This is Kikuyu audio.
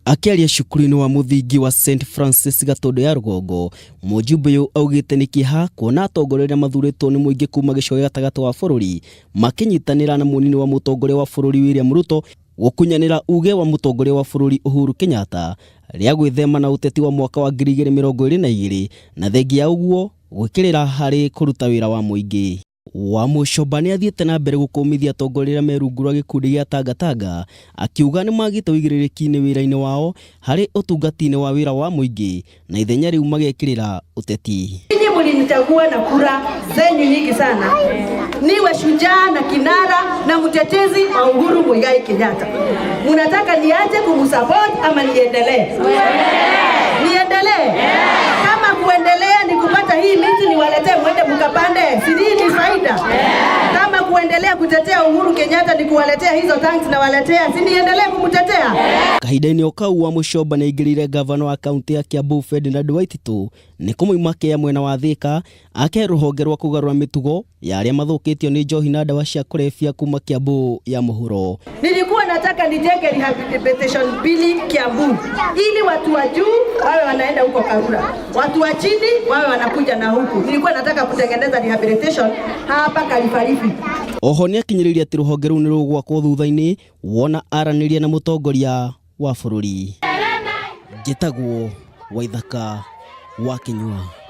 Akĩaria cukuru-inĩ wa mũthingi wa St Francis Gatũndũ ya rũgongo, mũjumbe ũyũ augĩte nĩ kĩeha kuona atongoria arĩa mathurĩtwo nĩ mũingĩ kuma gĩcigo gĩa gatagatĩ wa bũrũri makĩnyitanĩra na mũnini wa mũtongoria wa bũrũri William Ruto gũkunyanĩra uge wa mũtongoria wa bũrũri Uhuru Kenyatta rĩa gwĩthema na ũteti wa mwaka wa 2022 na thengia ya ũguo gwĩkĩrĩra harĩ kũruta wĩra wa mũingĩ. Wamuchomba nĩ athiĩte na mbere gũkũmithia atongoria arĩa me rungu rwa gĩkundi gĩa Tangatanga akiuga nĩ magĩte ũigĩrĩrĩki-inĩ wĩra-inĩ wao harĩ ũtungati-inĩ wa wĩra wa mũingĩ na ithenya rĩu magekĩrĩra ũteti. Nyinyi mlinichagua na kura zenyu nyingi sana, niwe shujaa na kinara na mtetezi wa Uhuru Muigai Kenyatta. Munataka niache kumsupport ama niendelee? Niendelee? Kama kuendelea ni kupata hii miti niwaletee mwende mkapande, si hii ni faida? Kama kuendelea kutetea Uhuru Kenyatta ni kuwaletea hizo tanks na waletea, si niendelee kumtetea? Kahinda-inĩ o kau Wamuchomba nĩ aingĩrĩire ngavana wa kaunti ya Kiambu Ferdinand Waititu nĩ kũmũima kĩa mwena wa Thika ake rũhonge rwa kũgarũra mĩtugo ya arĩa mathũkĩtio nĩ njohi na ndawa cia kũrebia kuma Kiambu ya mũhuro. Nilikuwa nataka nijenge rehabilitation mbili Kiambu ili watu wa juu wawe wanaenda huko Karura, watu wa chini wawe wanakuja na huku. Nilikuwa nataka kutengeneza rehabilitation hapa Kalifarifi. Oho nĩ akinyĩrĩirie atĩ rũhonge rũu nĩ rũgwakwo thutha-inĩ wona aranĩria na mũtongoria wa bũrũri. Njĩtagwo Waithaka wa Kĩnyua.